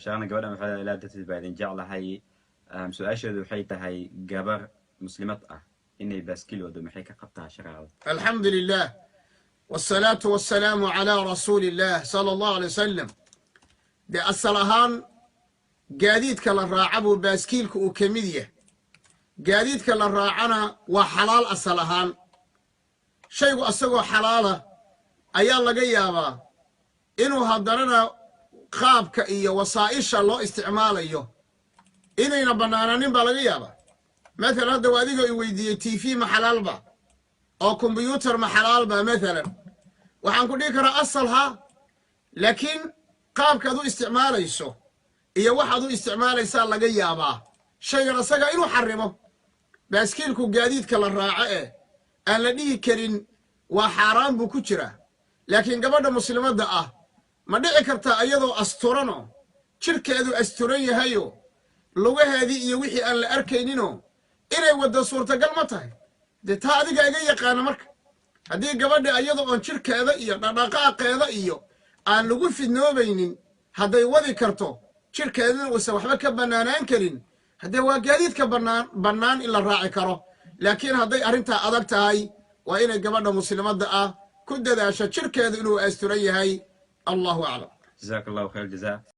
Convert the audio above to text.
Sheekhna, gabadhan waxay ilaa darteed baa idin jeclahay. Su-aasheedu waxay tahay, gabar muslimad ah inay baaskiil wado, maxay ka qabtaa shareecada? Alxamdu lilah wsalaatu wasalaamu calaa rasuuli illah sala allahu alay wasalam. Dee asal ahaan gaadiidka la raaca buu baaskiilka uu ka mid yahay. Gaadiidka la raacana waa xalaal asal ahaan. Shaygu asagoo xalaala ayaa laga yaabaa inuu haddanana qaabka iyo wasaa'isha loo isticmaalayo inayna bannaanaanin baa laga yaabaa. Mathalan, hadda waa adigoo i weydiiyey TV ma xalaalba oo kombyuutar ma xalaalba mathalan, waxaan ku dhihi karaa asal ha, laakiin qaabkaad u isticmaalayso iyo waxaad u isticmaalaysaa laga yaabaa shaygan asaga inuu xarimo. Baaskiilku gaadiidka la raaco ee aan la dhihi karin waa xaaraan buu ku jiraa, laakiin gabadha muslimadda ah ma dhici kartaa iyadoo asturanoo jidhkeedu asturan yahayo, lugaheedii iyo wixii aan la arkayninoo, inay waddo suurtagal ma tahay? Dee taa adiga iga yaqaana. Marka haddii gabadha iyada oon jidhkeeda iyo dhaqdhaqaaqeeda iyo aan lagu fidnoobaynin hadday wadi karto, jidhkeedana uusan waxba ka bannaanaan karin, haddee waa gaadiidka bannaan bannaan in la raaci karo. Laakiin hadday arrintaa adag tahay, waa inay gabadha muslimadda ah ku dadaasho jidhkeedu inuu asturan yahay. Allahu aclam. Jazaak Allahu khayr jazaa.